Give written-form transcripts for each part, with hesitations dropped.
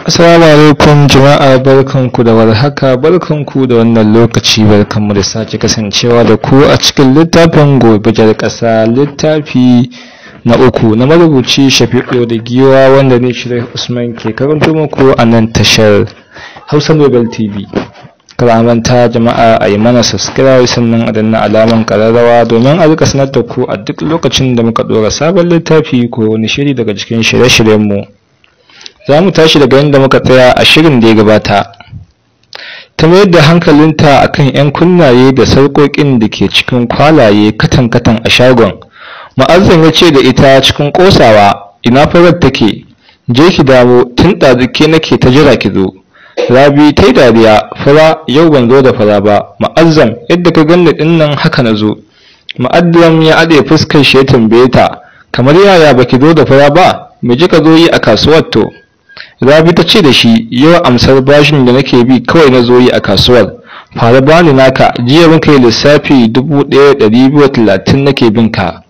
Assalamu alaikum jama'a, barkanku da warhaka, barkanku da wannan lokaci, barkanmu da sake kasancewa da ku a cikin littafin Gobe Jar Ƙasa, littafi na uku na marubuci Shafi'u da Giwa, wanda ne Shirin Usman ke karanto muku a nan tashar Hausa Nobel TV. Kada a manta jama'a, a yi mana subscribe, sannan a danna alaman ƙararrawa domin a rika sanar da ku a duk lokacin da muka ɗora sabon littafi ko wani shiri daga cikin shirye-shiryenmu. Za mu tashi daga yadda muka tsaya a shirin da ya gabata. Ta mayar da hankalinta akan 'yan kunnaye da sarƙoƙin da ke cikin kwalaye katan-katan a shagon. Ma'azzam ya ce da ita cikin ƙosawa, "Ina farar take? Je ki dawo, tun ɗazu ke nake ta jira ki zo." Rabi ta yi dariya, "Fara? Yau ban zo da fara ba, Ma'azzam, yadda ka ganni ɗin nan haka na zo." Ma'azzam ya aɗe fuskar shi ya tambaye ta, "Kamar yaya baki zo da fara ba? Me kika zo yi a kasuwar to?" Rabi ta ce da shi, "Yau amsar bashin da nake bi kawai na zo yi a kasuwar. Fara bani naka, jiya muka yi lissafi, 1230 nake bin ka."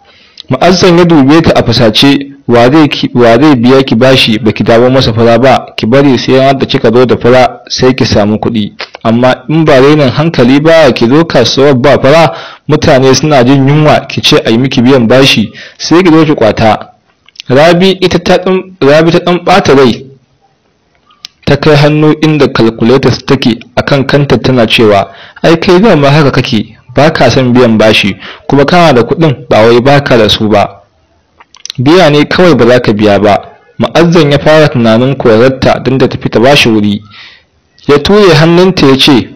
Ma'azzam ya dube ta a fusace, "Wa zai biya ki bashi baki dawo masa fara ba? Ki bari sai ranar da kika zo da fara sai ki samu kuɗi. Amma in ba rainin hankali ba, ki zo kasuwar ba fara, mutane suna jin yunwa, ki ce a yi miki biyan bashi, sai ki zo ki kwata." Rabi ita ta Rabi ta ɗan ɓata rai, ta kai hannu inda calculators take akan kanta tana cewa, "Ai kai dama haka kake, ba ka son biyan bashi, kuma kana da kuɗin, ba wai baka da su ba, biya ne kawai ba za ka biya ba." Ma'azzan ya fara tunanin korarta don ta tafi ta bashi wuri. Ya ture hannunta ya ce,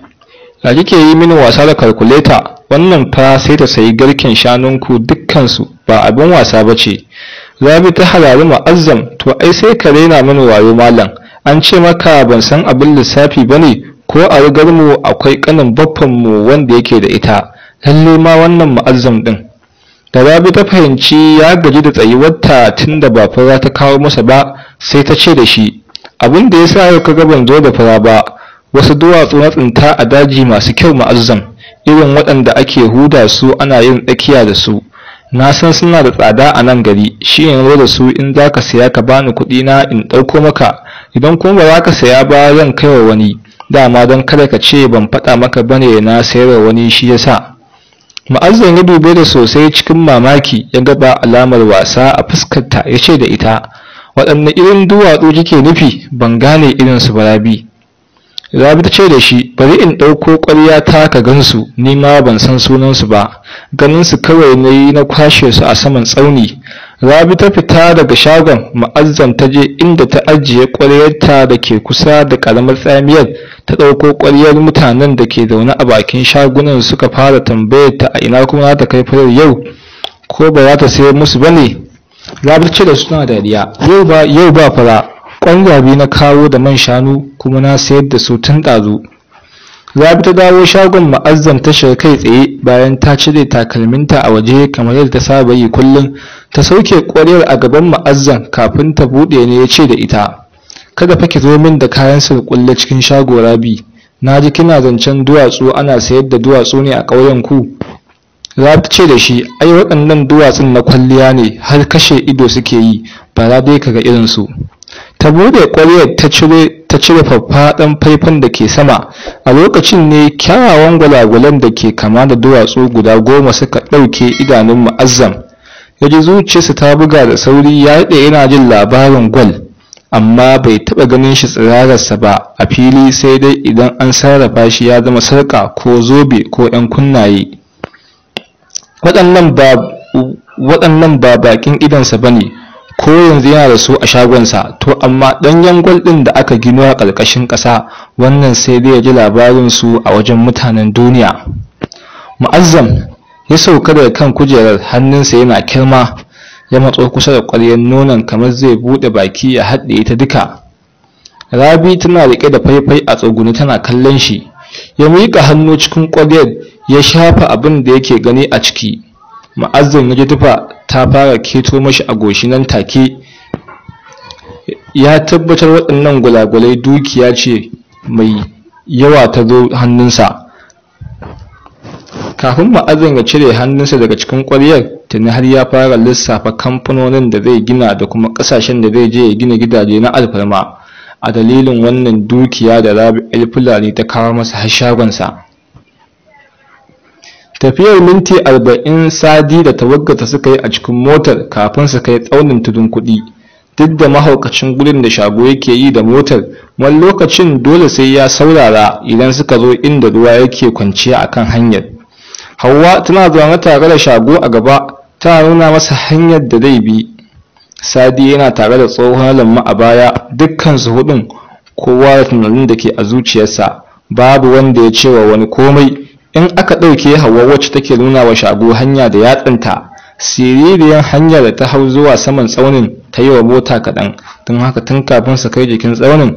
"Ya kike yi mini wasa da calculator? Wannan fa sai ta sayi garken shanunku dukkansu, ba abin wasa ba ce." Rabi ta harari Ma'azzam, "To ai sai ka raina mini wayo, malam. An ce maka ban san abin lissafi ba ne? Ko a rigar mu akwai kanin baffanmu wanda yake da ita. Lalle ma wannan Ma'azzam din." Da Rabi ta fahimci ya gaji da tsayuwarta tun da ba fura ta kawo masa ba, sai ta ce da shi, "Abin da ya sa yau kaga ban zo da fura ba, wasu duwatsu na tsinta a daji masu kyau, Ma'azzam, irin waɗanda ake huda su ana yin tsakiya da su. Na san suna da tsada a nan gari, shi ne da su. In za ka saya ka bani kuɗi na in ɗauko maka. Idan kuma ba za ka saya ba, zan kai wa wani. Dama don kada ka ce ban faɗa maka bane na sayar wa wani, shi yasa." Ma'azzam ya dube da sosai cikin mamaki, ya ga ba alamar wasa a fuskarta, ya ce da ita, "Waɗanne irin duwatsu kike nufi? Ban gane irin su ba, Rabi." Rabi ta ce da shi, "Bari in ɗauko ƙwarya ta ka gansu, ni ma ban san sunansu ba, ganin su kawai na yi na kwashe su a saman tsauni." Rabi ta fita daga shagon Ma'azzam, ta je inda ta ajiye ƙwaryarta da ke kusa da ƙaramar tsamiyar, ta ɗauko ƙwaryar. Mutanen da ke zaune a bakin shagunan suka fara tambayar ta a ina kuma za ta kai farar yau, ko ba za ta sayar musu ba ne. Rabi ta ce da su tana dariya, "Yau ba, yau ba fara, kwan zabi na kawo da man shanu, kuma na sayar da su tun ɗazu." Rabi ta dawo shagon Ma'azzam ta shiga kai tsaye bayan ta cire takalminta a waje kamar yadda ta saba yi kullum. Ta sauke ƙwaryar a gaban Ma'azzam kafin ta buɗe ne ya ce da ita, "Kada fa ki zo min da kayan surƙulle cikin shago, Rabi. Na ji kina zancen duwatsu, ana sayar da duwatsu ne a ƙauyen ku?" Rabi ta ce da shi, "Ai waɗannan duwatsun na kwalliya ne, har kashe ido suke yi, ba dai ka ga irinsu." Ta bude ƙwaryar, ta cire faffaɗan faifan da ke sama. A lokacin ne kyawawan gwalagwalan da ke kama da duwatsu guda 10 suka ɗauke idanun Mu'azzam. Ya ji zuciyarsa ta buga da sauri. Ya daɗe yana jin labarin gwal, amma bai taɓa ganin shi tsirararsa ba a fili, sai dai idan an sarrafa shi ya zama sarƙa ko zobe ko 'yan kunnaye. Waɗannan ba bakin idonsa ba ne, ko yanzu yana da su a shagonsa. To amma ɗanyen gwal ɗin da aka gino a ƙarƙashin ƙasa, wannan sai dai ya ji labarin su a wajen mutanen duniya. Mu'azzam ya sauka daga kan kujerar, hannunsa yana kirma, ya matso kusa da ƙwaryar nonon kamar zai buɗe baki ya haɗiye ta duka. Rabi tana riƙe da faifai a tsugune tana kallon shi. Ya miƙa hannu cikin ƙwaryar ya shafa abin da yake gani a ciki. Ma'azzam ya ji tufa ta fara keto mashi a goshi. Nan take ya tabbatar waɗannan gwalagwalai dukiya ce mai yawa ta zo hannunsa. Kafin Ma'azzam ya cire hannunsa daga cikin ƙwaryar, tuni har ya fara lissafa kamfanonin da zai gina da kuma ƙasashen da zai je ya gina gidaje na alfarma. a dalilin wannan dukiya da Rabi 'yar Fulani ta kawo masa har shagonsa. Tafiyar minti 40 Sadi da tawaggata suka yi a cikin motar kafin su kai tsaunin Tudun Kuɗi. Duk da mahaukacin gudun da Shago yake yi da motar, wani lokacin dole sai ya saurara idan suka zo inda ruwa yake kwanciya akan hanyar. Hauwa tana zaune tare da Shago a gaba, tana nuna masa hanyar da zai bi. Sadi yana tare da tsohon Lamma a baya, dukkansu hudun kowa da tunanin da ke a zuciyarsa, babu wanda ya ce wa wani komai. In aka ɗauke Hauwa wacce take nuna wa Shago hanya da yatsanta, siririyar hanyar da ta hau zuwa saman tsaunin ta yi wa mota kaɗan, don haka tun kafin su kai jikin tsaunin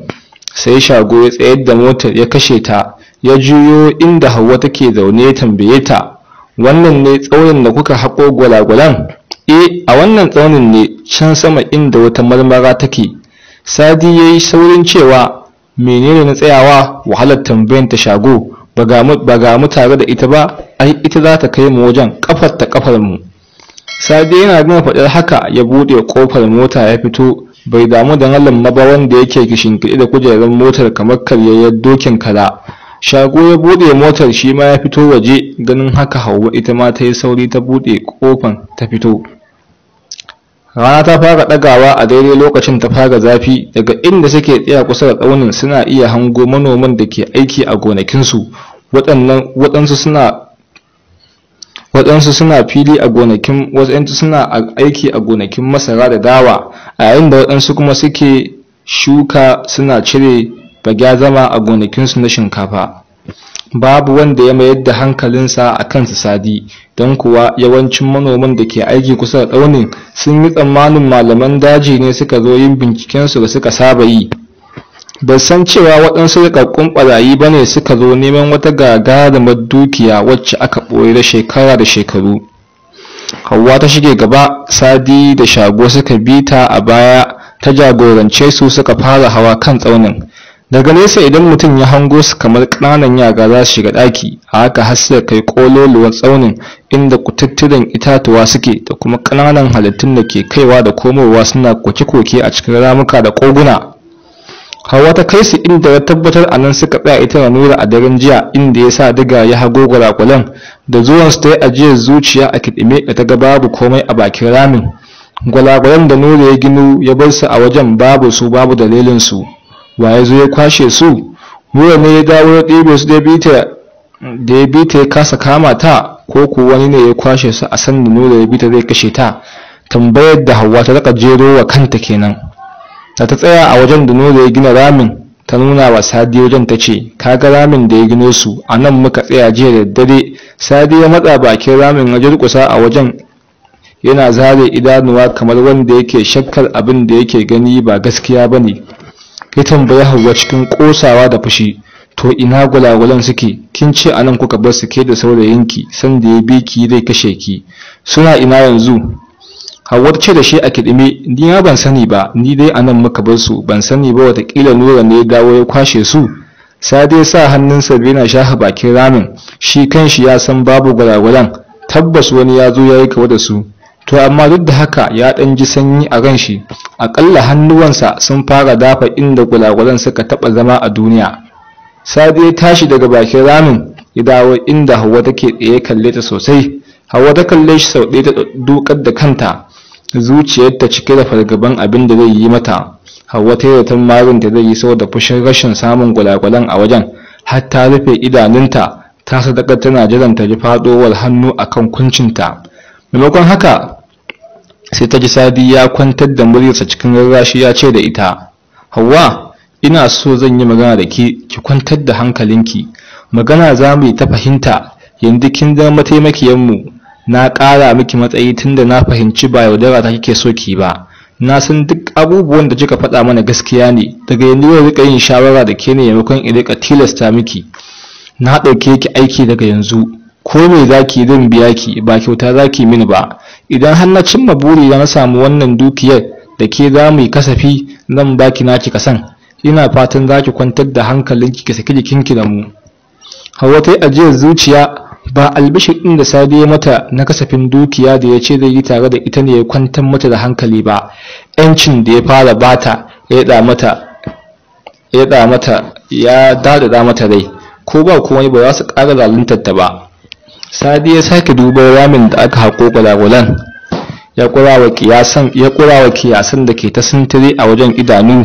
sai Shago ya tsayar da motar ya kashe ta, ya juyo inda Hauwa take zaune ya tambaye ta, wannan ne tsaunin da kuka haƙo gwalagwalan? Eh, a wannan tsaunin ne, can sama inda wata marmara take. Sadi ya yi saurin cewa, menene na tsayawa wahalar tambayan ta Shago, ba ga mu tare da ita ba, ai ita za ta kai mu wajen, kafar ta kafar mu. Sadi yana gama faɗar haka ya buɗe ƙofar mota ya fito, bai damu da Malam ba wanda yake kishinkiɗe da kujerar motar kamar karyayyar dokin kara. Shago ya buɗe motar shi ma ya fito waje, ganin haka Hauwa ita ma ta yi sauri ta buɗe ƙofan ta fito. Rana ta fara ɗagawa a daidai lokacin ta fara zafi, daga inda suke tsaya kusa da tsaunin suna iya hango manoman da ke aiki a gonakinsu, waɗansu suna fili a gonakin, waɗansu suna aiki a gonakin masara da dawa, a yayin da waɗansu kuma suke shuka suna cire bagyazama a gonakinsu na shinkafa. Babu wanda ya mayar da hankalinsa a kansu Sadi, don kuwa yawancin manoman da ke aiki kusa da tsaunin sun yi tsammanin malaman daji ne suka zo yin bincikensu da suka saba yi. Ba san cewa waɗansu rikakkun ɓarayi ba ne suka zo neman wata gagarumar dukiya wacce aka ɓoye da shekara da shekaru. Hauwa ta shige gaba, Sadi da Shago suka bi ta a baya, ta jagorance su suka fara hawa kan tsaunin. Daga nesa idan mutum ya hango su kamar ƙananan yara za su shiga ɗaki, a haka har suka kai ƙololuwan tsaunin inda kututturen itatuwa suke da kuma ƙananan halittun da ke kaiwa da komowa suna koke-koke a cikin ramuka da koguna. Hauwa ta kai su inda ya tabbatar a nan suka tsaya ita da Nura a daren jiya, inda ya sa diga ya hago gwalagwalan. Da zuwansu ta yi ajiyar zuciya a kiɗime da ta ga babu komai a bakin ramin. Gwalagwalan da Nura ya ginu ya bar su a wajen babu su babu dalilin su. Wa ya zo ya kwashe su? Nura ne ya dawo ya ɗebe su da ya bi ta ya kasa kama ta, ko ko wani ne ya kwashe su a sanda Nura ya bi ta zai kashe ta? Tambayar da Hauwa ta rika jero wa kanta kenan. Da ta tsaya a wajen da Nura ya gina ramin, ta nuna wa Sadi wajen ta ce, ka ga ramin da ya gino su, a nan muka tsaya jiya da daddare. Sadi ya matsa bakin ramin ya durƙusa a wajen yana zare idanuwa kamar wanda yake shakkar abin da yake gani ba gaskiya ba ne. Ya tambayi Hauwa cikin ƙosawa da fushi, to ina gwalagwalan suke? Kin ce a nan kuka bar su ke da saurayinki sanda ya bi ki zai kashe ki, suna ina yanzu? Hauwa ce da shi a kiɗime, ni ma ban sani ba, ni dai a nan muka bar su, ban sani ba watakila Nura ne ya dawo ya kwashe su. Sadi ya sa hannunsa biyu na shafa bakin ramin, shi kanshi ya san babu gwalagwalan, tabbas wani ya zo ya yi kawa da su. To amma duk da haka ya ɗan ji sanyi a ran shi, aƙalla hannuwansa sun fara dafa inda gwalagwalan suka taɓa zama a duniya. Sadi ya tashi daga bakin ramin, ya dawo inda Hauwa take tsaye kalle ta sosai. Hauwa ta kalle shi sau ɗaya ta dukar da kanta, zuciyarta cike da fargaban abin da zai yi mata. Hauwa ta yi zaton marin ta zai yi saboda fushin rashin samun gwalagwalan a wajen, har ta rufe idanunta ta sadakar tana jiran ta ji faɗowar hannu akan kuncinta. Maimakon haka sai ta ji Sadi ya kwantar da muryarsa cikin rarrashi ya ce da ita, Hauwa, ina so zan yi magana da ke, ki kwantar da hankalinki, magana za mu yi ta fahimta, yanzu kin zama mataimakiyarmu, na ƙara miki matsayi tunda na fahimci ba yaudara ta kike so ki ba, na san duk abubuwan da kika faɗa mana gaskiya ne, daga yanzu zan riƙa yin shawara da ke ne maimakon in riƙa tilasta miki. Na ɗauke ki aiki daga yanzu, ko me zaki zan biya ki, ba kyauta zaki mini ba. Idan har na cimma burina na samu wannan dukiyar da ke za mu yi kasafi, zan baki naki kasan. Ina fatan zaki kwantar da hankalinki ki saki jikinki da mu. Hauwa ta yi ajiyar zuciya, ba albishir ɗin da Sadi ya mata na kasafin dukiya da ya ce zai yi tare da ita ne ya kwantar mata da hankali ba, ‘yancin da ya fara bata ya yaɗa mata ya daɗaɗa mata rai, ko ba komai ba za su ƙara zaluntar ta ba. Sadi ya sake duban ramin da aka haƙo gwalagwalan, ya ƙurawa kiyasan da ke ta sintiri a wajen idanu,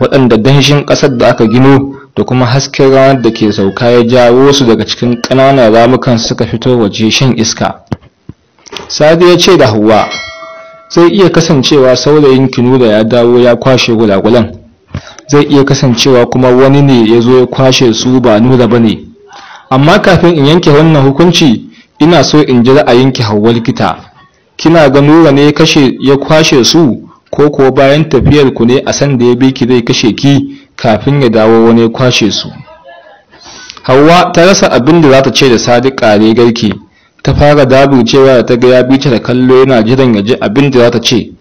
waɗanda danshin ƙasar da aka gino da kuma hasken ranar da ke sauka ya jawo su daga cikin ƙananan ramukan suka fito waje shan iska. Sadi ya ce da Hauwa, zai iya kasancewa saurayin Nura ya dawo ya kwashe gulagulan, zai iya kasancewa kuma wani ne ya zo ya kwashe su ba Nura ba ne. Amma kafin in yanke wannan hukunci, ina so in ji ra'ayinki Hauwa likita. Kina ga Nura ne ya kwashe su, ko kuwa bayan tafiyar ku ne a san da ya bi ki zai kashe ki kafin ya dawo wani ya kwashe su? Hauwa ta rasa abin da za ta ce da Sadi ƙare garke. Ta fara daburcewa da ta ga ya bi ta da kallo yana jiran ya ji abin da za ta ce.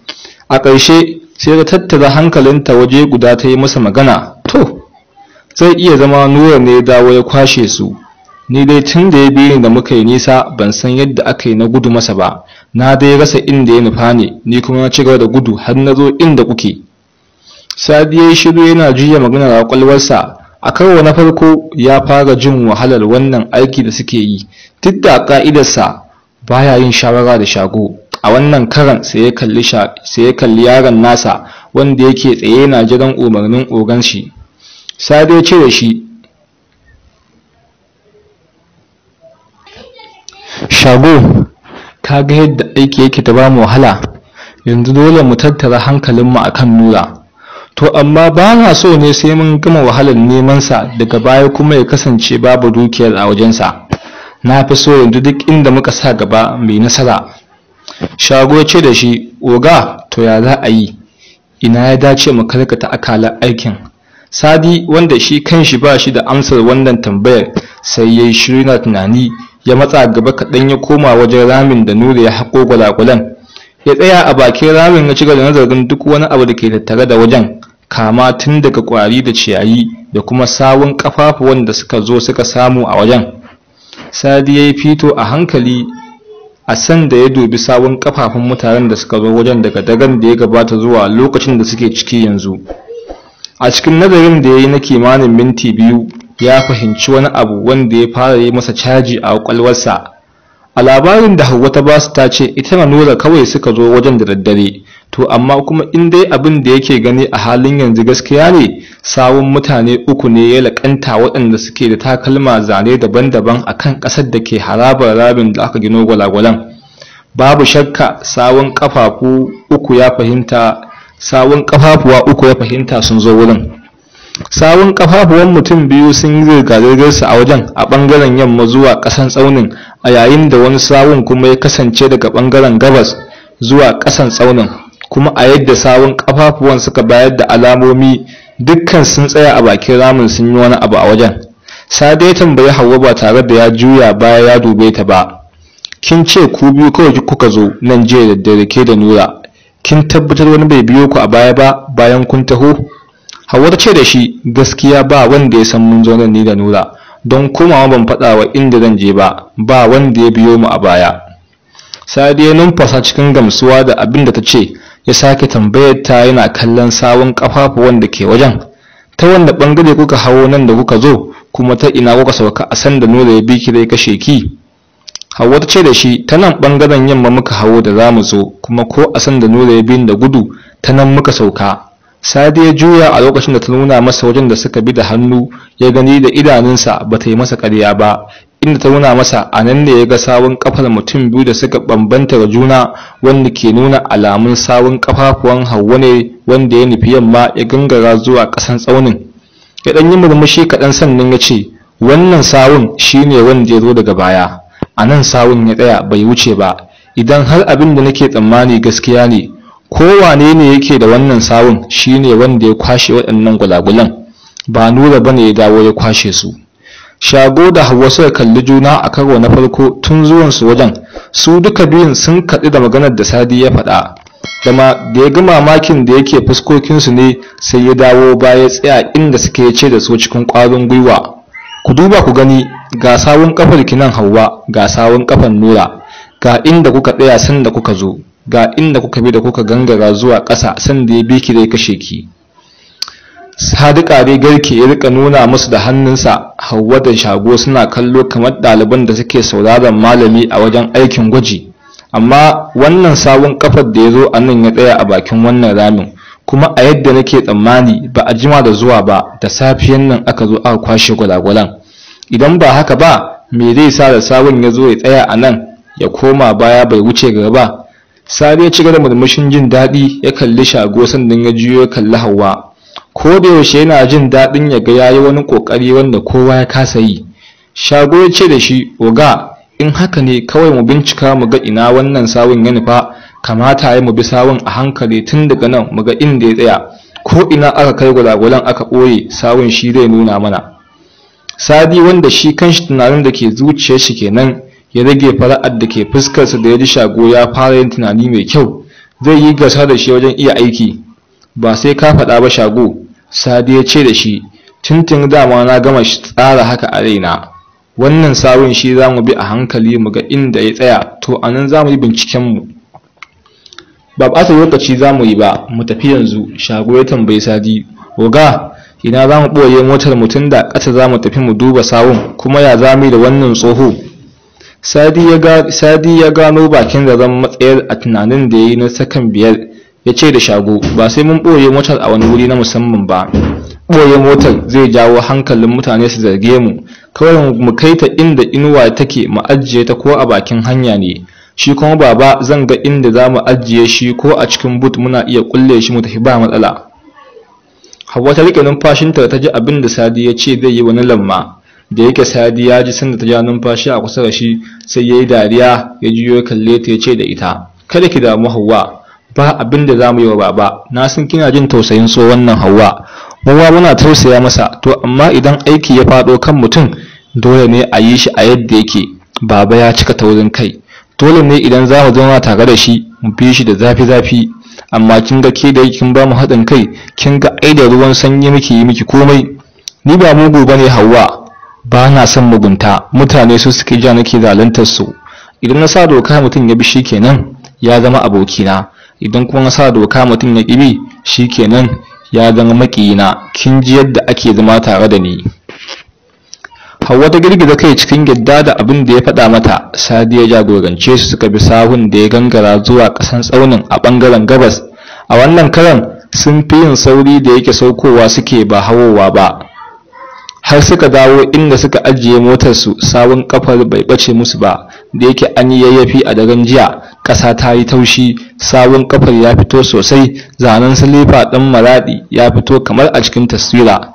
A ƙarshe sai ta tattara hankalinta waje guda ta yi masa magana. To, zai iya zama Nura ne ya dawo ya kwashe su. Ni dai tun da ya bi ni da muka yi nisa ban san yadda aka yi na gudu masa ba. Na dai rasa inda ya nufa ne, ni kuma na ci gaba da gudu har na zo inda kuke. Sadi ya yi shiru yana juya maganar a kwakwalwarsa. A karo na farko ya fara jin wahalar wannan aiki da suke yi, duk da ka'idarsa baya yin shawara da Shago. A wannan karan sai ya kalli yaron nasa wanda yake tsaye yana jiran umarnin ogan shi. Sadi ya ce da shi, Shago, ka ga yadda aiki yake ta bamu wahala, yanzu dole mu tattara hankalinmu akan Nura. To amma ba na so ne sai mun gama wahalar neman sa daga baya kuma ya kasance babu dukiyar a wajensa. Na fi so yanzu duk inda muka sa gaba mai nasara. Shago ya ce da shi, oga, to ya za a yi? Ina ya dace mu karkata akalar aikin? Sadi wanda shi kanshi ba shi da amsar wannan tambayar sai ya yi shiru na tunani, ya matsa gaba kaɗan ya koma wajen ramin da Nura ya haƙo gwalagwalan. Ya tsaya a bakin ramin ya ci gaba da nazarin duk wani abu da ke tattare da wajen, kama tun daga ƙwari da ciyayi da kuma sawun ƙafafuwan da suka zo suka samu a wajen. Sadi ya yi fito a hankali a san da ya dubi sawun ƙafafun mutanen da suka zo wajen daga daren da ya gabata zuwa lokacin da suke ciki yanzu. A cikin nazarin da ya yi na kimanin minti 2, ya fahimci wani abu wanda ya fara yi masa caji a kwakwalwarsa. A labarin da Hauwa ta basu ta ce ita na Nura kawai suka zo wajen da daddare. To amma kuma in dai abin da yake gani a halin yanzu gaskiya ne, sawun mutane 3 ne ya laƙanta waɗanda suke da takalma zane daban-daban a kan ƙasar da ke harabar ramin da aka gino gwalagwalan. Babu shakka sawun ƙafafu 3 ya fahimta, sawun ƙafafuwa 3 ya fahimta sun zo wurin. Sawun ƙafafuwan mutum 2 sun yi zirga-zirgarsu a wajen a ɓangaren yamma zuwa ƙasan tsaunin, a yayin da wani sawun kuma ya kasance daga ɓangaren gabas zuwa ƙasan tsaunin. Kuma a yadda sawun ƙafafuwan suka bayar da alamomi, dukkan sun tsaya a bakin ramin sun yi wani abu a wajen. Sadi ya tambayi Hauwa ba tare da ya juya baya ya dube ta ba. Kin ce ku biyu kawai kuka zo nan jiya da daddare ke da Nura. Kin tabbatar wani bai biyo ku a baya ba bayan kun taho? Hauwa ta ce da shi, gaskiya ba wanda ya san mun zo nan ni da Nura, don komawa ban faɗa wa inda zan je ba, ba wanda ya biyo mu a baya. Sadi ya numfasa cikin gamsuwa da abin da ta ce, ya sake tambayar ta yana kallon sawun ƙafafuwan da ke wajen. Ta wanda ɓangare kuka hawo nan da kuka zo, kuma ta ina kuka sauka a san da Nura ya bi ki zai kashe ki? Hauwa ta ce da shi, ta nan ɓangaren yamma muka hawo da za mu zo, kuma ko a san da Nura ya bi da gudu, ta nan muka sauka. Sadi ya juya a lokacin da ta nuna masa wajen da suka bi da hannu, ya gani da idanunsa ba ta yi masa ƙarya ba. Inda ta nuna masa a nan ne ya ga sawun ƙafar mutum 2 da suka bambanta da juna, wanda ke nuna alamun sawun ƙafafuwan Hauwa ne wanda ya nufi yamma ya gangara zuwa ƙasan tsaunin. Ya ɗan yi murmushi kaɗan sannan ya ce, wannan sawun shine wanda ya zo daga baya. A nan sawun ya tsaya bai wuce ba. Idan har abin da nake tsammani gaskiya ne, kowane ne yake da wannan sawun shine wanda ya kwashe waɗannan gulagulan, ba Nura bane ya dawo ya kwashe su. Shago da Hauwa suka kalli juna a karo na farko tun zuwan su wajen. Su duka biyun sun kaɗu da maganar da Sadi ya faɗa. Da ya ga mamakin da yake fuskokinsu ne sai ya dawo baya tsaya inda suke ce da su cikin ƙwarin gwiwa, ku duba ku gani, ga sawun ƙafar ki nan Hauwa, ga sawun ƙafar Nura, ga inda kuka tsaya sanda kuka zo, ga inda kuka bi da kuka gangara zuwa ƙasa sanda ya bi ki zai kashe ki. Sadiqa dai garke ya rika nuna musu da hannunsa. Hauwa da Shago suna kallo kamar ɗaliban da suke sauraron malami a wajen aikin gwaji. Amma wannan sawun kafar da ya zo a nan ya tsaya a bakin wannan ramin, kuma a yadda nake tsammani ba a jima da zuwa ba, da safiyan nan aka zo aka kwashe gwalagwalan. Idan ba haka ba, me zai sa da sawun ya zo ya tsaya a nan ya koma baya bai wuce gaba? Sadi ya ci gaba da murmushin jin daɗi, ya kalli Shago sannan ya juyo ya kalli Hauwa. Ko da yaushe yana jin daɗin ya ga yayi wani ƙoƙari wanda kowa ya kasa yi. Shago ya ce da shi, "Oga, in haka ne kawai mu bincika mu ga ina wannan sawun ya nufa. Kamata ya mu bi sawun a hankali tun daga nan mu ga inda ya tsaya. Ko ina aka kai gwalagwalan aka ɓoye, sawun shi zai nuna mana." Sadi, wanda shi kanshi tunanin da ke zuciyar shi kenan, ya rage fara'ar da ke fuskarsa da ya ji Shago ya fara yin tunani mai kyau. Zai yi gasa da shi wajen iya aiki. "Ba sai ka faɗa ba, Shago," Sadi ya ce da shi, "tuntun dama na gama tsara haka a raina. Wannan sawun shi za mu bi a hankali mu ga inda ya tsaya, to a nan za mu yi bincikenmu. Ba ɓata lokaci za mu yi ba, mu tafi yanzu." Shago ya tambayi Sadi, "Oga, ina za mu ɓoye motar mu tun da ƙasa za mu tafi mu duba sawun, kuma ya za mu yi da wannan tsoho?" Sadi ya gano bakin zaren matsayar a tunanin da ya yi na sakan 5, ya ce da Shago, "Ba sai mun ɓoye motar a wani wuri na musamman ba. Ɓoye motar zai jawo hankalin mutane su zarge mu. Kawai mu kai ta inda inuwa take mu ajiye ta, ko a bakin hanya ne. Shi kuma baba zan ga inda za mu ajiye shi, ko a cikin but muna iya kulle shi mu tafi, ba matsala." Hauwa ta rike numfashinta da ta ji abin da Sadi ya ce zai yi wani lamma. Da yake Sadi ya ji sanda ta ja numfashi a kusa da shi, sai ya yi dariya, ya juyo ya kalle ta ya ce da ita, "Kada ki damu Hauwa, ba abin da za mu yi wa baba. Na san kina jin tausayin tsohon nan Hauwa. Mu ma muna tausaya masa, to amma idan aiki ya faɗo kan mutum dole ne a yi shi a yadda yake. Baba ya cika taurin kai. Dole ne idan za mu zauna tare da shi mu bi shi da zafi-zafi. Amma kin ga ke da kin ba mu haɗin kai, kin ga ai da ruwan sanyi muke yi miki komai. Ni ba mugu bane Hauwa, ba na son mugunta. Mutane su suke ja nake zaluntar su. Idan na sa doka mutum ya bi, shi kenan ya zama abokina. Idan kuma na sa doka mutum ya ƙi bi, shi kenan ya zama maƙiyina. Kin ji yadda ake zama tare da ni." Hauwa ta girgiza kai cikin yadda da abin da ya faɗa mata. Sadi ya jagorance su suka bi sahun da ya gangara zuwa ƙasan tsaunin a ɓangaren gabas. A wannan karan sun fi yin sauri da yake saukowa suke ba hawowa ba. Har suka dawo inda suka ajiye motarsu, sawun kafar bai ɓace musu ba. Da yake an yi yayyafi a daren jiya, ƙasa ta yi taushi, sawun kafar ya fito sosai, zanen silifa ɗan maraɗi ya fito kamar a cikin taswira.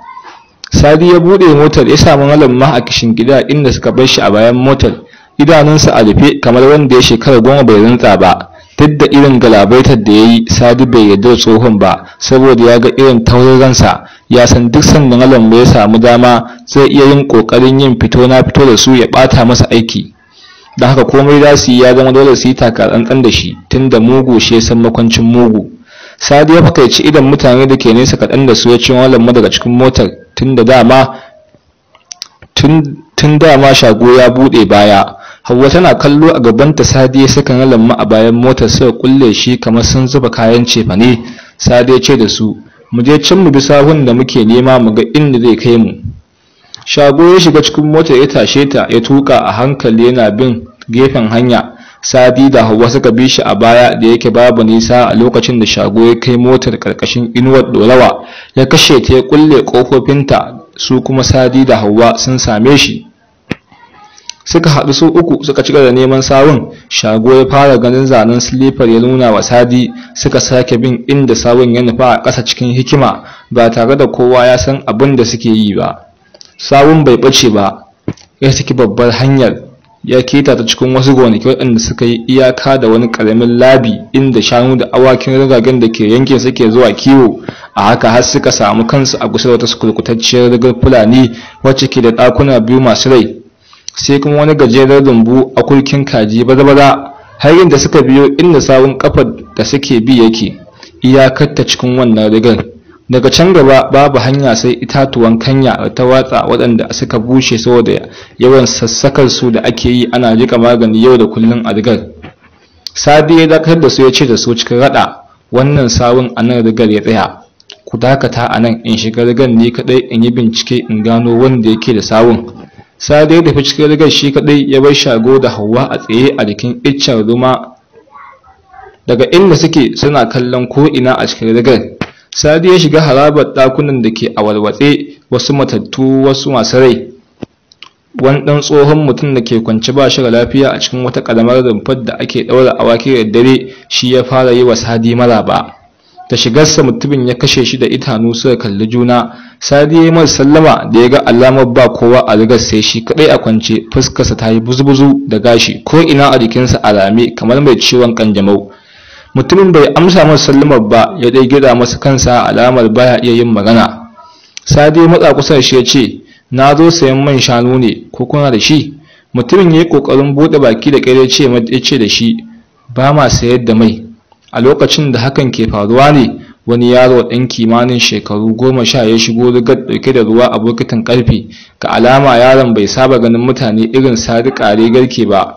Sadi ya buɗe motar ya samu Malam ma a kishin gida inda suka bar shi a bayan motar, idanunsa a rufe kamar wanda ya shekara 10 bai rantsa ba. Duk da irin galabaitar da ya yi, Sadi bai yarda da tsohon ba, saboda ya ga irin taurin ransa. Ya san duk sanda Malam ya samu dama zai iya yin ƙoƙarin yin fito na fito da su ya ɓata masa aiki. Don haka komai za su yi ya zama dole su yi taka tsantsan da shi, tunda mugu shi ya san makwancin mugu. Sadi ya fakaici idan mutane da ke nesa kaɗan da su, ya ci Malam daga cikin motar, tun dama Shago ya buɗe baya. Hauwa tana kallo a gabanta. Sadi ya saka Malam a bayan motar suka kulle shi kamar sun zuba kayan cefane. Sadi ya ce da su, "Mu je can mu bi sahun da muke nema mu ga inda zai kai mu." Shago ya shiga cikin motar ya tashe ta ya tuka a hankali yana bin gefen hanya. Sadi da Hauwa suka bi shi a baya da yake babu nisa. A lokacin da Shago ya kai motar karkashin inuwar dorawa ya kashe ta ya kulle kofofinta, su kuma Sadi da Hauwa sun same shi. Suka haɗu su uku suka ci da neman sawun. Shago ya fara ganin zanen silifar ya nuna wa Sadi. Suka sake bin inda sawun ya nufa a ƙasa cikin hikima ba tare da kowa ya san abin da suke yi ba. Sawun bai ɓace ba, ya saki babbar hanyar ya keta ta cikin wasu gonaki waɗanda suka yi iyaka da wani ƙaramin labi inda shanu da awakin rigagen da ke yankin suke zuwa kiwo. A haka har suka samu kansu a kusa da wata kurkutacciyar rigar Fulani wacce ke da ɗakuna biyu masu rai, sai kuma wani gajeren rumbu a kurkin kaji baza-baza. Har inda suka biyo inda sawun kafar da suke bi yake, iyakar ta cikin wannan rigar. Daga can gaba babu hanya sai itatuwan kanya da ta watsa waɗanda suka bushe saboda yawan sassakar su da ake yi ana jika magani yau da kullum a rigar. Sadi ya dakatar da su ya ce da su cikin raɗa, "Wannan sawun a nan rigar ya tsaya. Ku dakata a nan in shiga rigar ni kaɗai in yi bincike in gano wanda yake da sawun. Sadi ya tafi cikin rigar shi kaɗai ya bar Shago da Hauwa a tsaye a jikin iccen ruma daga inda suke suna kallon ko'ina a cikin rigar. Sadi ya shiga harabar ɗakunan da ke a warwatse, wasu matattu wasu masu rai. Wani ɗan tsohon mutum da ke kwance ba shi da lafiya a cikin wata ƙaramar rumfar da ake ɗaura awaki da dare shi ya fara yi wa Sadi maraba. Da shigarsa mutumin ya kashe shi da idanu suka kalli juna. Sadi ya yi masa sallama da ya ga alamar ba kowa a rigar sai shi kaɗai a kwance, fuskarsa ta yi buzu-buzu da gashi ko ina a jikinsa a rame kamar mai ciwon ƙanjamau. Mutumin bai amsa masa sallamar ba, ya dai gida masa kansa alamar baya iya yin magana. Sadi ya matsa kusa da shi ya ce, na zo sayan man shanu ne, ko kuna da shi? Mutumin ya yi ƙoƙarin buɗe baki da ƙyar ya ce da shi, ba ma sayar da mai. A lokacin da hakan ke faruwa ne, wani yaro ɗan kimanin shekaru 10 ya shigo rigar ɗauke da ruwa a bokitin ƙarfe. Ga alama yaron bai saba ganin mutane irin Sadi ƙare garke ba.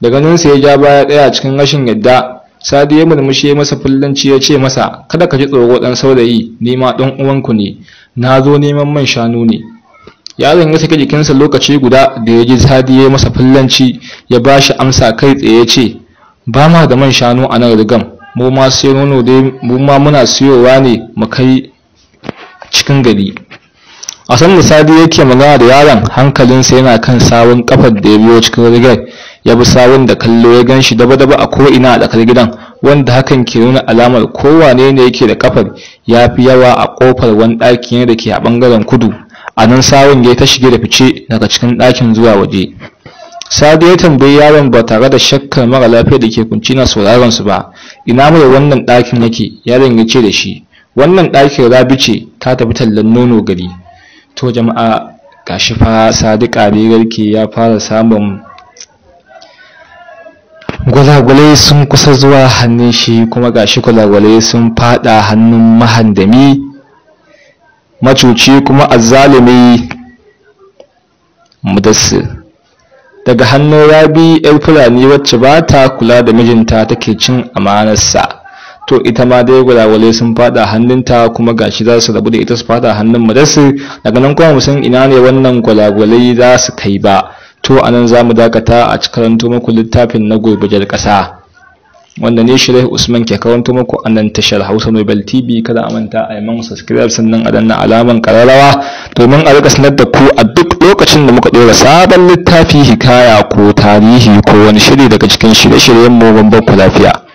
Da ganinsa ya ja baya ɗaya cikin rashin yadda. Sadi ya murmushi masa fullanci ya ce masa, kada ka ji tsoro ɗan saurayi, ni ma ɗan uwanku ne, na zo neman man shanu ne. Yaron ya saki jikinsa lokaci guda da ya ji Sadi ya masa fullanci, ya ba shi amsa kai tsaye ya ce, ba ma da man shanu a nan rigan, mu ma sai nono dai, mu ma muna siyowa ne mu kai cikin gari. A sanda Sadi yake magana da yaron, hankalinsa yana kan sawun kafar da ya biyo cikin rigar. Ya bi sawun da kallo ya gan shi daba-daba a ko'ina a tsakar gidan, wanda hakan ke nuna alamar kowane ne yake da kafar ya fi yawa a kofar wani ɗaki ne da ke a ɓangaren kudu. A nan sawun ya ta shige da fice daga cikin ɗakin zuwa waje. Sadi ya tambayi yaron ba tare da shakkar mara lafiya da ke kunci na sauraron su ba, ina mai wannan ɗakin yake? Yaron ya ce da shi, wannan ɗakin Rabi ce, ta tafi tallan nono gari. To jama'a, gashi fa Sadi ƙare garke ya fara samun gwalagwalai sun kusa zuwa hannun shi, kuma gashi gwalagwalai sun fada hannun mahandami macuci kuma azzalumi Mudassir. Daga hannun Rabi yar Fulani wacce ba ta kula da mijinta take cin amanarsa. To ita ma dai gwalagwalai sun fada hannunta, kuma gashi za su rabu da ita su fada hannun Mudassir. Daga nan kuma musan ina ne wannan gwalagwalai za su kai ba. To anan za mu dakata a karanto muku littafin na Gobe Jar Ƙasa, wanda ne Shireh Usman ke karanto muku a nan tashar Hausa Nobel TV. Kada a manta a yi man subscribe sannan a danna alaman ƙararrawa domin a rika sanar da ku a duk lokacin da muka ɗora sabon littafi, hikaya ko tarihi ko wani shiri daga cikin shirye-shiryen mu. Ban ku lafiya.